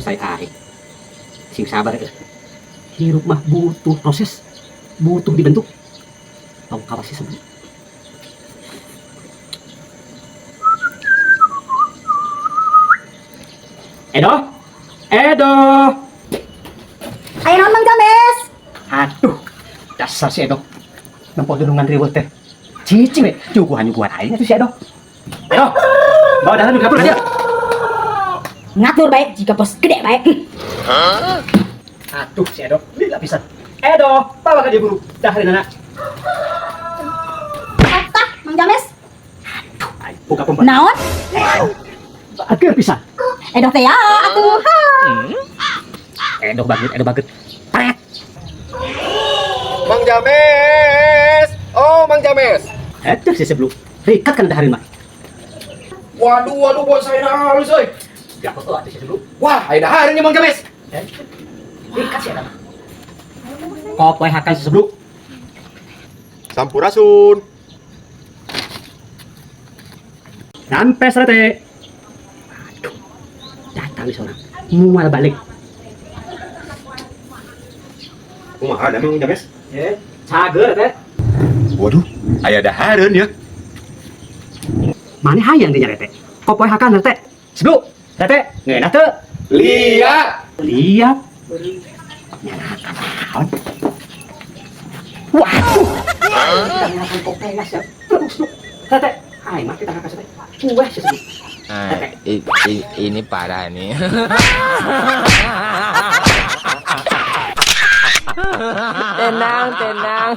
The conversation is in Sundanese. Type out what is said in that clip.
Bonsai aing. Sing sabar euy. Hirup mah butuh proses, butuh dibentuk. Tong kawas si Seblu. Edo, Edo. Aya naon, Mang James? Aduh, dasar si Edo. Nempo dunungan riweuh teh. Cicing we, nyuguhan-nyuguhan aing atuh si Edo. Edo, bawa dalam ke dapur aja. Ngatur bae jika bos gede bae. Aduh, si Edo, lila pisan. Edo, bawa ka dieu buru. Dahareunana. Tah, Mang James. Aing buka pompa. Naon? Ager pisan. Edo teh ya atuh. Ha. Edo banget, Edo banget. Pret. Mang James. Oh, Mang James. Aduh, si Seblu. Rikat kan dahareun mah. Waduh, waduh, bonsai halus euy. Ya foto atuh si Seblu. Wah, aya dahareun nya Mang James. Rikat si Edo mah. Kopoe hakan si Seblu. Sampurasun. Rampes rete. Aduh, datang di sana. Mual balik. Kumaha da Mang James? Eh, cager teh. Waduh, aya dahareun ya. Mana hayang dinya rete? Kopoe hakan rete. Seblu, rete, ngeunah teu? Lihat. Lihat. Nyalakan naon? Waduh. Nyalakan kopenas ya. Rete, aing mah kita hakan teh. Wah, si Seblu. Ah, ini parah nih. Tenang, tenang.